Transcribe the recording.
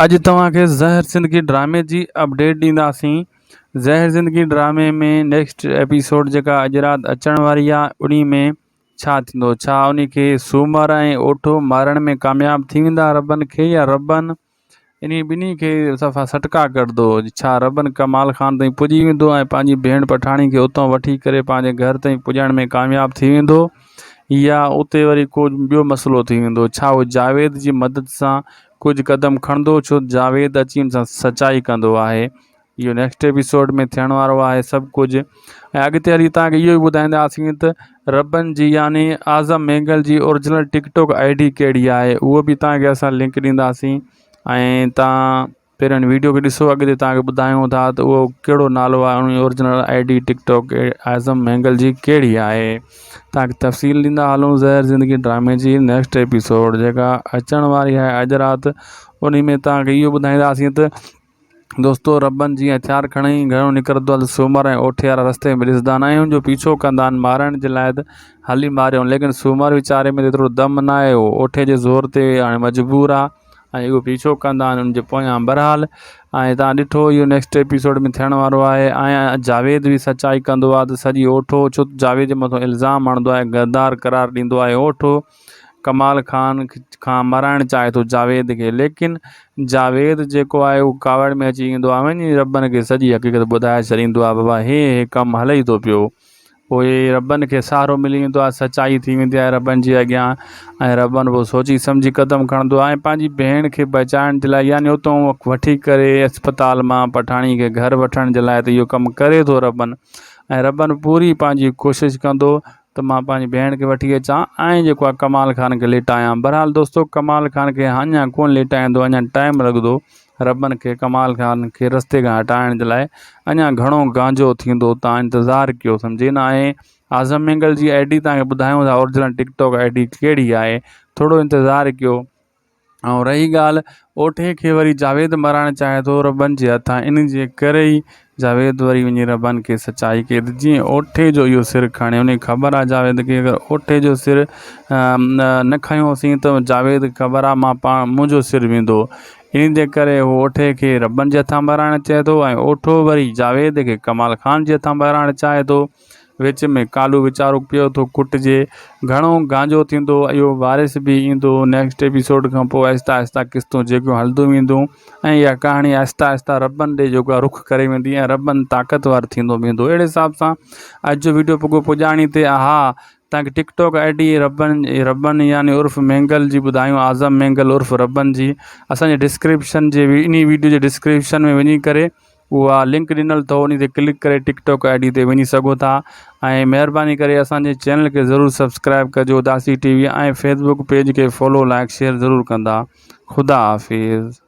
اڄ توهان کي زهر زندگي ڊرامي جي اپڊيٽ ڏينداسين زهر زندگي ڊرامي ۾ نيڪسٽ ايپيسوڊ جيڪا اڄ رات اچڻ واري آ انهي ۾ ڇا ٿيندو ڇا انهي کي سومر ۽ اوٺو مارڻ ۾ ڪامياب ٿي ويندا ربن کي يا ربن انهي ٻنهي کي صفا سٽڪا ڪڍندو ڇا ربن ڪمال خان تائين پڄي ويندو ۽ پنهنجي ڀيڻ پٺاڻي کي اتان وٺي ڪري پنهنجي گهر تائين پڄائڻ ۾ ڪامياب ٿي ويندو يا اتي وري ڪو ٻيو مسئلو ٿي ويندو ڇا هو جاويد جي مدد سان ڪجهه قدم کڻندو ڇو جاويد اچي ان سان سچائي ڪندو آهي اهو نيڪسٽ ايپيسوڊ ۾ ٿيڻ وارو آهي سڀ ڪجهه ۽ اڳتي هلي تان کي اهو ئي ٻڌائينداسين ته ربن جي يعني اعظم مينگل جي original TikTok I D ڪهڙي آهي اهو به تان کي اسان لنڪ ڏينداسين ۽ تان پهريون هن ويڊيو کي ڏسو اڳتي توهان کي ٻڌايون ٿا ته اهو ڪهڙو نالو آهي ان جي original I D TikTok Azam Mengal جي ڪهڙي آهي توهان کي تفصيل ڏيندا هلون زهر زندگي ڊرامي جي نيڪسٽ ايپيسوڊ جيڪا اچڻ واري آهي اڄ رات ان ۾ توهان کي اهو ٻڌائينداسين ته دوستو ربن جي هٿيار کڻي گهرو نڪرندو آهي ته سومر ۽ اوٺي وارا رستي ۾ ڏسندا آهن ۽ ان جو پيڇو ڪندا آهن مارڻ جي لاء ته هلي ماريو ليڪن سومر ويچاري ۾ ايترو دم ناهي هو اوٺي جي زور تي هاڻي مجبور آهي ۽ اهو پيڇو ڪندا آهن ان جي پويان بهرحال ۽ تان ڏٺو اهو نيڪسٽ ايپيسوڊ ۾ ٿيڻ وارو آهي ۽ جاويد به سچائي ڪندو آهي ته سڄي اوٺو ڇو ته جاويد جي مٿو الزام هڻندو آهي غدار قرار ڏيندو آهي اوٺو ڪمال خان کان مرائڻ چاهي ٿو جاويد کي ليڪن جاويد جيڪو آهي اهو ڪاوڙ ۾ اچي ويندو آهي وڃي ربن کي سڄي حقيقت ٻڌائي ڇڏيندو آهي بابا هي هي ڪم هلي ٿو پيو پوء ربن کي سهارو ملي ويندو آهي، سچائي ٿي ويندي آهي ربن جي اڳيان ۽ ربن پوء سوچي سمجهي قدم کڻندو آهي ۽ پنهنجي ڀيڻ کي بچائڻ جي لاء يعني اتان وٺي ڪري اسپتال مان پٺاڻي کي گهر وٺڻ جي لاء ته اهو ڪم ڪري ٿو ربن ۽ ربن پوري پنهنجي ڪوشش ڪندو ته مان پنهنجي ڀيڻ کي وٺي اچان ۽ جيڪو آهي ڪمال خان کي ليٽايان بهرحال دوستو ڪمال خان کي اڃا ڪونه ليٽائيندو اڃا ٽائيم لڳندو ربن کي ڪمال خان کي رستي کان هٽائڻ جي لاء اڃا گهڻو گانجو ٿيندو تان انتظار ڪيو سمجهي نه آهي اعظم مينگل جي I D تان کي ٻڌايون ٿا original TikTok I D ڪهڙي آهي ٿورو انتظار ڪيو ۽ رهي ڳالهه اوٺي کي وري جاويد مرائڻ چاهي ٿو ربن جي هٿان ان جي ڪري ئي جاويد وري وڃي ربن کي سچائي ڪئي ته جيئن اوٺي جو اهو سر کڻي ان کي خبر آهي جاويد کي اگر اوٺي جو سر نه کنيوسين ته جاويد کي خبر آهي مان پاڻ منهنجو سر ويندو ان جي ڪري هو اوٺي کي ربن جي هٿان مارائڻ چاهي ٿو ۽ اوٺو وري جاويد کي ڪمال خان جي هٿان مارائڻ چاهي ٿو وچ ۾ ڪالو ويچارو پيو ٿو ڪٽجي. گهڻو گانجو ٿيندو اهو وارث به ايندو نيڪسٽ ايپيسوڊ کان پوء آهستي آهستي قسطون جيڪيون هلنديون وينديون ۽ اها ڪهاڻي آهستي آهستي ربن ڏي جيڪو آهي رخ ڪري ويندي ۽ ربن طاقتور ٿيندو ويندو اهڙي حساب سان اڄ جو ويڊيو پڳو پڄاڻي تي ها تان کي ٽڪ ٽاڪ I D ربن ربن يعني عرف مينگل جي ٻڌايون اعظم مينگل عرف ربن جي اسان جي ڊسڪرپشن جي انهي ويڊيو جي ڊسڪرپشن ۾ وڃي ڪري اها لنڪ ڏنل اٿو ان تي ڪلڪ ڪري ٽڪ ٽاڪ I D تي وڃي سگهو ٿا ۽ مهرباني ڪري اسان جي چينل کي ضرور سبسڪرائب ڪجو اداسي ٽي وي ۽ فيسبوڪ پيج کي فالو لائڪ شيئر ضرور ڪندا خدا حافظ.